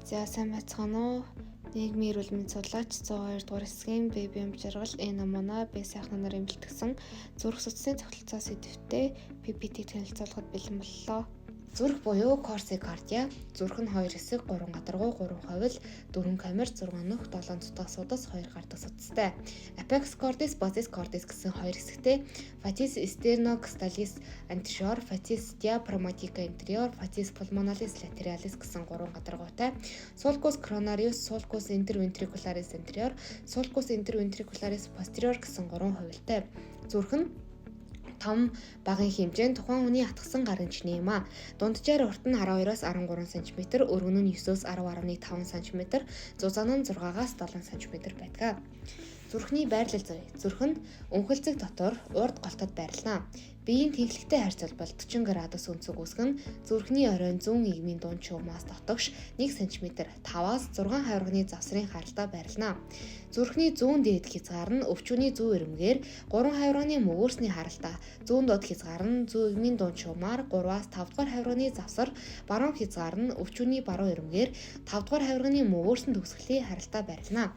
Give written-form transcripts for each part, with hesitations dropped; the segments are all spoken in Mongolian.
За, сайн байцгаана уу? Нийгмийн эрүүл мэнд судлаач 102 дугаар хэсгийн Бэби жаргал энэ намана би сайхан нарийн бэлтгэсэн зүрх судасны цогцолцоо сэдэвтэй PPT танилцуулахад бэлэн боллоо. Зүрх буюу корсикардиа зүрх нь 2 хэсэг, 3 гадаргуу, 3 ховил, 4 камер, 6 нүх, 7 цутгах судас, 2 гардаг судастай. Apex cordis, basis cordis гэсэн 2 хэсэгтэй. Facies sternocostalis anterior, facies diaphragmatica anterior, facies pulmonalis lateralis гэсэн 3 гадаргуутай. Sulcus coronarius, sulcus interventricularis anterior, sulcus interventricularis posterior гэсэн 3 хувилтай. Зүрх нь том багын хэмжээнд тухайн хүний атгсан гарын чинээ юм а. Дунджаар урт нь 12-оос 13 см, өргөн нь 9-өөс 10.5 см, зузаан нь 6-аас 7 см байдаг. Зүрхний байрлал зүй. Зүрх нь өнхөлцөг дотор урд голтод байрлана. Биеийн тэнхлэгтэй харьцуулбал 40 градус өнцөг үүсгэн зүрхний оройн зүүн игмийн дунд чуумаас дотогш 1 см 5-аас 6 хавирганы завсрын харалтаа байрлана. Зүрхний зүүн дээд хязгаар нь өвчүүний зүүн ирмгээр 3 хавирганы мөгөөрсний харалтаа, зүүн доод хязгаар нь зүүн игмийн дунд чуумаар 3-аас 5 дугаар хавирганы завсар, баруун хязгаар нь өвчүүний баруун ирмгээр 5 дугаар хавирганы мөгөөрсөн төгсгөлийн харалтаа байрлана.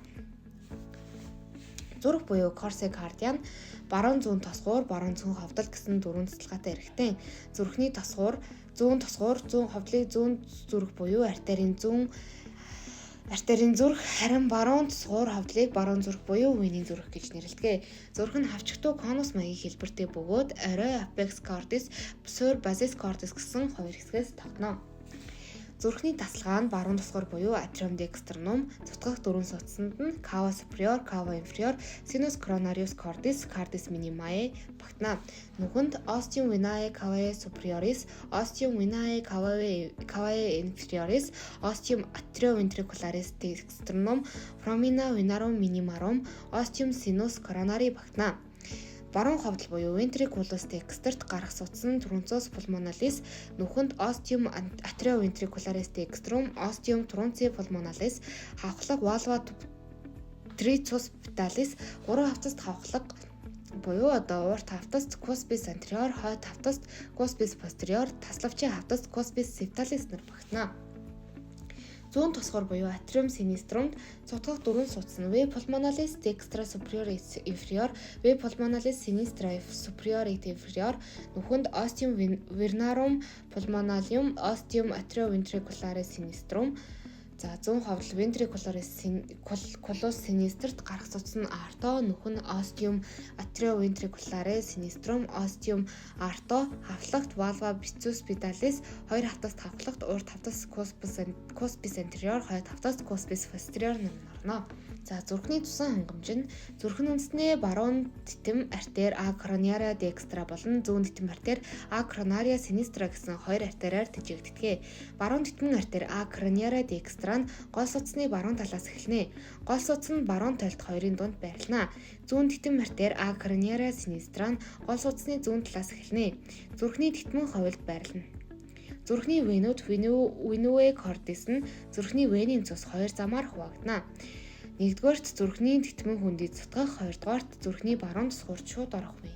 Зүрх буюу корсикардиа нь баруун зүүн тосгуур, баруун зүүн ховдол гэсэн дөрвөн цэцэлгээтэй эрхтэн. Зүрхний тосгуур, зүүн тосгуур, зүүн ховдлыг зүүн зүрх буюу артерийн зүрх, харин баруун тосгуур ховдлыг баруун зүрх буюу венийн зүрх гэж нэрлэдэг. Зүрх нь хавчигтуу конус маягийн хэлбэртэй бөгөөд орой apex cordis, суурь basis cordis гэсэн хоёр хэсгээс тогтно. Зүрхний тасалгаа нь баруун тусгаар буюу atrium dexternum, цутгах дөрвөн судсанд нь cava superior, cava inferior, sinus coronarius cordis, cordis minimae багтана. Нүхэнд ostium venae cavae superioris, ostium venae cavae inferioris, ostium atrioventricularis dexternum, foramina venarum minimarum, ostium sinus coronari багтана. Баруун ховдол буюу ventriculus dexter-т гарах судас нь truncus pulmonalis, нүхэнд ostium atrioventricularis dextrum, ostium trunci pulmonalis, хавхлага valva tricuspidalis, гурван хавтаст хавхлага буюу одоо урт хавтаст cuspis anterior, хойд хавтаст cuspis posterior, таславчийн хавтаст cuspis septalis нар багтана. Зүүн тосгоор буюу atrium sinistrum-д цутгах дөрвөн судас нь V pulmonalis dextra superior inferior, V pulmonalis sinistra superior inferior, нүхэнд ostium venarum pulmonalium, ostium atrioventriculare sinistrum. За, зүүн ховдол ventricularis culus sinister-т гарах судас нь aorta, нүхэн ostium atrioventriculare sinistrum, ostium aorta, хавхлагт valva bicuspidalis, хоёр хавтаст хавхлагт урд хавтас cuspis anterior, хойд хавтас cuspis posterior орно. За, зүрхний цусан хангамж нь зүрх нь үндснээ баруун титэм артер A coronaria dextra болон зүүн титэм артер A coronaria sinistra гэсэн хоёр артериар тэжээгддэг. Баруун титмэн артер A coronaria dextra нь гол судасны баруун талаас эхэлнэ. Гол судас нь баруун толид хоёрын дунд байрлана. Зүүн титэм артер A coronaria sinistra нь гол судасны зүүн талаас эхэлнэ. Зүрхний титмэн ховилд байрлана. Зүрхний венүүд venae cordis нь зүрхний венийн цус хоёр замаар хуваагдана. Нэгдүгээрт зүрхний тэтмэн хөндий цутгах, хоёрдугаарт зүрхний баруун тосгуурт шууд орох вен.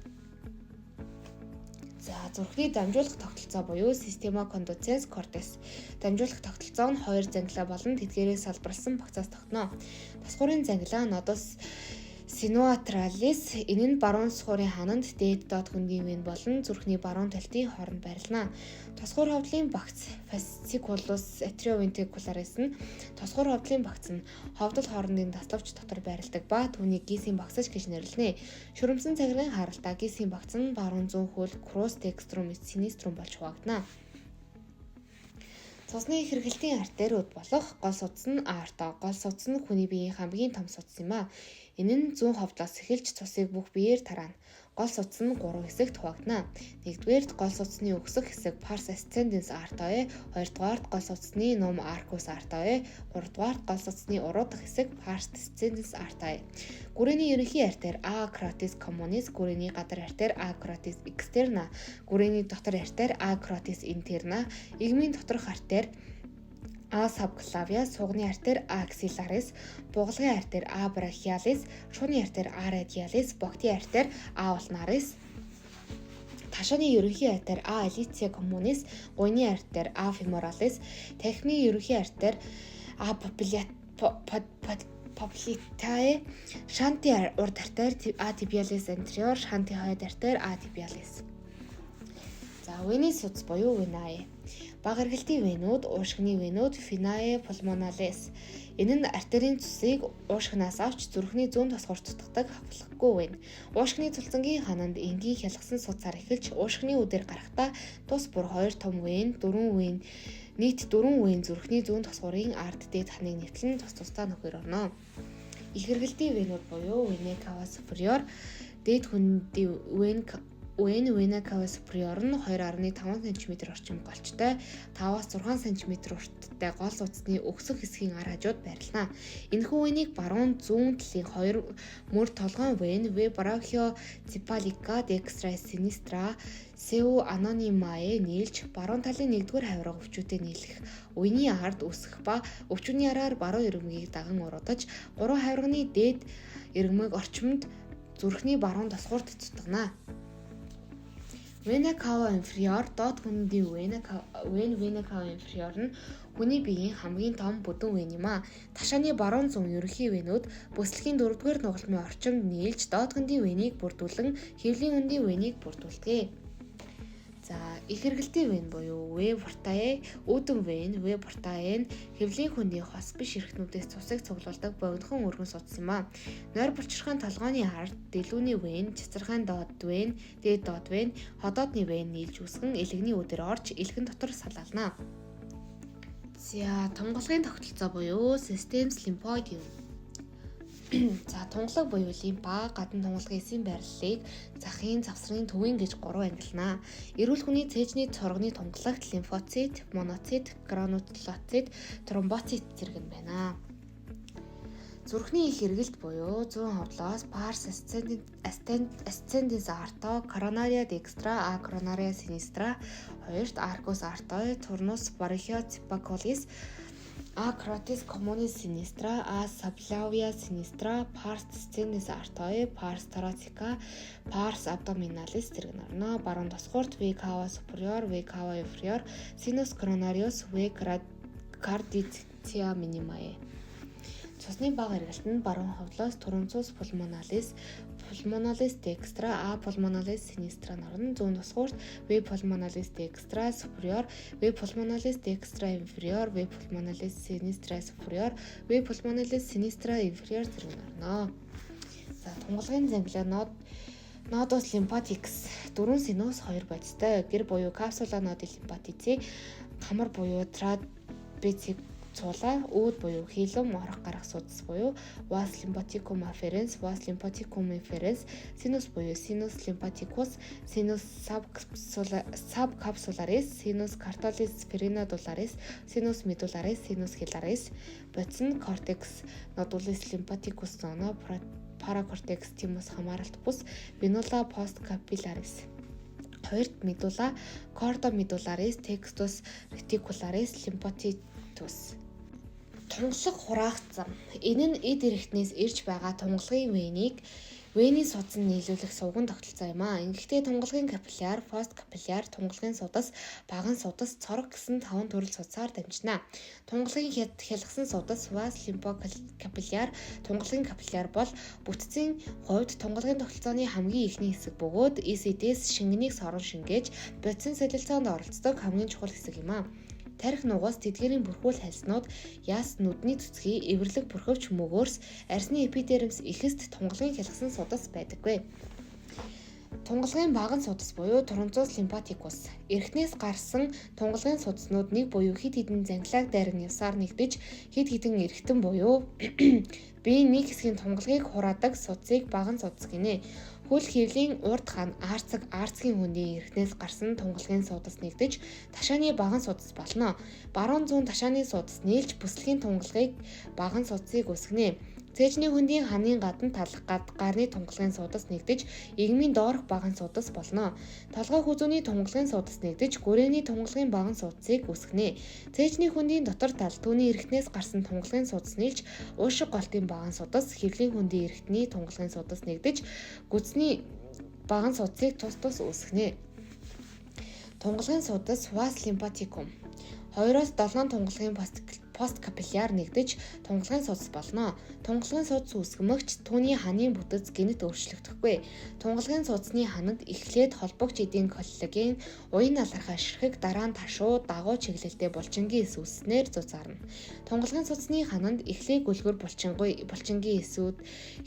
За, зүрхний дамжуулах тогтолцоо буюу система conducens cordis. Дамжуулах тогтолцоо нь хоёр зангилаа болон тэдгээрээс салбарласан багцаас тогтно. Тосгуурын зангилаа nodus sinoatrialis, энэ нь баруун тосгуурын хананд дээд доод хөндийн вен болон зүрхний баруун толидын хооронд байрлана. Тосгуур ховдлын багц fasciculus atrioventricularis нь тосгуур ховдлын багц нь ховдол хоорондын таславч дотор байрладаг ба түүнийг Гисийн багц гэж нэрлэнэ. Шүрэмсэн цагиргын харалтаа Гисийн багц нь баруун зүүн хөл crus dextrum sinistrum болж хуваагдана. Цусны хэрэглэлтийн артериуд болох гол судас нь аорта. Гол судас нь хүний биеийн хамгийн том судас юм а. Энэ нь зүүн ховдлоос эхэлж цусыг бүх биеэр тараана. Гол судас нь гурван хэсэгт хуваагдана. Нэгдүгээрт гол судасны өсөх хэсэг pars ascendens aortae, хоёрдугаарт гол судасны нум arcus aortae, гуравдугаарт гол судасны уруудах хэсэг pars descendens aortae. Гүрээний ерөнхий артер A carotis communis, гүрээний гадар артер A carotis externa, гүрээний дотор артер A carotis interna, эгмийн доторх артер A subclavia, сугны артер A axillaris, бугалгын артер A brachialis, шууны артер A radialis, богдын артер A ulnaris, ташааны ерөнхий артер A iliaca communis, гуяны артер A femoralis, танхимын ерөнхий артер А popliteae, шанти урд артер А tibialis anterior, шанти хойд артер А tibialis. За, вений судас буюу venae. Бага эргэлтийн венүүд, уушгины венүүд venae pulmonales. Энэ нь артерийн цусыг уушгинаас авч зүрхний зүүн тосгоор цутгадаг хавхлахгүй вен. Уушгины цулцангийн хананд энгийн хялгасан судсаар эхэлж уушгины үдээр гарахдаа тус бүр 2 том вен, 4 вен, нийт 4 вен зүрхний зүүн тосгоорын ард дээд ханыг нэвтлэн тус тусдаа нөхөр орно. Их эргэлтийн венүүд буюу vena cava superior, дээд хөндийн вен vena cava superior нь 2.5 см орчим голчтой, 5-аас 6 см урттай гол судасны өксөх хэсгийн ар хажууд байрлана. Энэхүү венийг баруун зүүн талын хоёр мөр толгойн вен V brachiocephalica dextra sinistra seu anonymae нийлж баруун талын нэгдүгээр хавирга өвчүүтэй нийлэх үений ард үүсэх ба өвчүүний араар баруун эргэмгийг даган уруудаж гурван хавирганы дээд эргэмэг орчимд зүрхний баруун тосгуурт цутгана. Vena cava inferior, доод хөндийн вен vena cava inferior нь хүний биеийн хамгийн том бүдүүн вен юм а. Ташааны баруун зүүн ерөнхий венүүд бүслэгийн дөрөвдүгээр нугалмын орчимд нийлж доод хөндийн венийг бүрдүүлэн хэвлийн хөндийн венийг бүрдүүлдэг. За, их эргэлтийн вен буюу V portae, үүдэн вен, V portae нь хэвлийн хөндийн хос биш эрхтнүүдээс цусыг цуглуулдаг богинохон өргөн судас юм а. Нойр булчирхайн толгойн ард дэлүүний вен, цацаргаан доод вен, дээд доод вен, ходоодны вен нийлж үүсгэн элэгний үдээр орж элгэн дотор салаална. За, тунгалгын тогтолцоо буюу Systems lymphoideum. За, тунгалаг буюу лимфа гадна тунгалгын эсийн байрлалыг захын, завсрын, төвийн гэж гурван ангилна. Эрүүл хүний цээжний цоргоны тунгалагт лимфоцит, моноцит, гранулоцит, тромбоцит зэрэг нь байна. Зүрхний их эргэлт буюу зүүн ховлоос pars ascendens aortae, coronaria dextra, a coronaria sinistra, хоёрт arcus aortae, turnus brachiocephalicus, A carotis communis sinistra, A subclavia sinistra, pars descendens aortae, pars thoracica, pars abdominalis зэрэг нь орно. Баруун тосгуурт V cava superior, V cava inferior, sinus coronarius, V cardiaca minimae. Цусны бага эргэлт нь баруун ховлоос truncus pulmonalis, pulmonalis dextra, A pulmonalis sinistra орно. Зүүн тосгуурт V pulmonalis dextra superior, V pulmonalis dextra inferior, V pulmonalis sinistra superior, V pulmonalis sinistra inferior зэрэг нь орно. За, тунгалгын зангилаа нод nodus lymphaticus дөрвөн синус хоёр бодистой гэр буюу capsula nodi lymphatici, хамар буюу trabeculae, үүд буюу hilum, орох гарах судас буюу vas lymphaticum afferens, vas lymphaticum efferens, синус буюу sinus lymphaticus, sinus subcapsularis, sinus carotidis perimodularis, sinus medullaris, sinus hilaris, бодис нь cortex nodulis lymphaticus zona, paracortex thymus хамааралт бус venula postcapillaris. Хоёрт medulla, chorda medullaris, tractus reticularis lymphaticus. Тунгалаг хураах зам. Энэ нь эд эрэхтнээс ирж байгаа тунгалгын венийг вений судасанд нийлүүлэх сувган тогтолцоо юм аа. Ингэхдээ тунгалгын капилляр, пост капилляр, тунгалгын судас, баган судас, цорго гэсэн таван төрөл судсаар дамжина. Тунгалгын хялгасан судас vas lymphocapillary, тунгалгын капилляр бол бүтцийн хувьд тунгалгын тогтолцооны хамгийн эхний хэсэг бөгөөд эс эдээс шингэнийг сорон шингээж бодисын солилцоонд оролцдог хамгийн чухал хэсэг юм аа. Тархи нугас, тэдгээрийн бүрхүүл хальснууд, яс, нүдний цэцгий, эвэрлэг бүрхөвч мөгөөрс, арьсны эпидермис эхэст тунгалгын хялгасан судас байдаггүй. Тунгалгын баган судас буюу truncus lymphaticus. Эрхтнээс гарсан тунгалгын судаснууд нэг буюу хэд хэдэн зангилааг дайран явсаар нэгдэж хэд хэдэн эрхтэн буюу биеийн нэг хэсгийн тунгалгийг хураадаг судсыг баган судас гинэ. Хөл хэвлийн урд хан аарцаг аарцгийн хөндийн эрхтнээс гарсан тунгалгын судас нэгдэж ташааны баган судас болно. Баруун зүүн ташааны судас нийлж бүслэгийн тунгалгийг баган судсыг үүсгэнэ. Цээжний хөндийн ханын гадна талх гарны тунгалгын судас нэгдэж эгмийн доорх баган судас болно. Толгой хүзүүний тунгалгын судас нэгдэж гүрээний тунгалгын баган судсыг үүсгэнэ. Цээжний хөндийн дотор тал түүний эрхтнээс гарсан тунгалгын судас нийлж уушиг голтын баган судас, хэвлийн хөндийн эрхтний тунгалгын судас нэгдэж гүцний баган судсыг тус тус үүсгэнэ. Тунгалгын судас vas lymphaticum 2-оос 7 тунгалгын посткапилляр нэгдэж тунгалгын судас болно. Тунгалгын судас үүсгэмэгч түүний ханын бүтэц гэнэт өөрчлөгдөхгүй. Тунгалгын судасны хананд эхлээд холбогч эдийн коллаген, уян алархай ширхэг, дараа нь ташуу, дагуу чиглэлтэй булчингийн эс үүссэнээр зузаарна. Тунгалгын судасны хананд эхлээ гөлгөр булчингийн эсүүд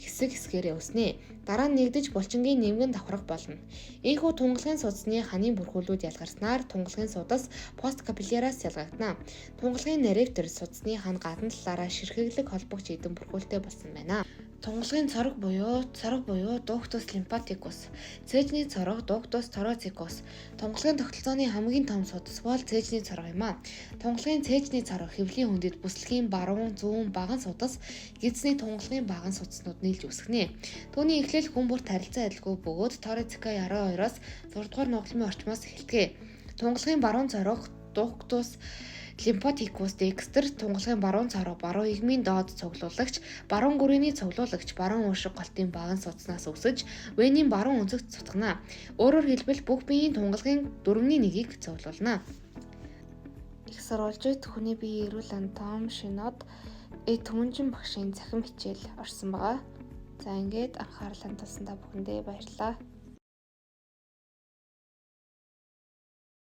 хэсэг хэсгээрээ үүснэ. Дараа нь нэгдэж булчингийн нэмгэн давхарга болно. Ийхүү тунгалгын судасны ханын бүрхүүлүүд ялгарснаар тунгалгын судас посткапилляраас ялгагдана. Тунгалгын наривтер судасны хан гадна талаараа ширхэглэг холбогч эдэн бүрхүүлтэй болсон байна. Тунгалгын цорог буюу дуктус лимфатикус, цээжний цорог дуктус торацикус. Тунгалгын тогтолцооны хамгийн том судас бол цээжний цорог юм а. Тунгалгын цээжний цорог хэвлийн хүндэд бүслэгийн баруун, зүүн баган судас, гидсний тунгалгын баган судаснууд нийлж үүсгэнэ. Түүний эхлэл хүн бүрт харилцан адилгүй бөгөөд торацика 12-оос 6 дугаар нугалмын орчмоос эхэлдэг. Тунгалгын баруун цорог дуктус лимфатикус декстер, тунгалгын баруун цорог баруун эгмийн доод цуглуулагч, баруун гүрээний цуглуулагч, баруун уушиг голтын баган судснаас өсөж, венийн баруун өнцөгт цутгана. Өөрөөр хэлбэл бүх биеийн тунгалгын 1/4-ийг цуглуулна. Их сурвалжит хүний биеийн эрүүл анатом шинод Түмэнжин багшийн цахим хичээл орсон байгаа. За ингээд анхаарал хандуулсан та бүхэндээ баярлалаа.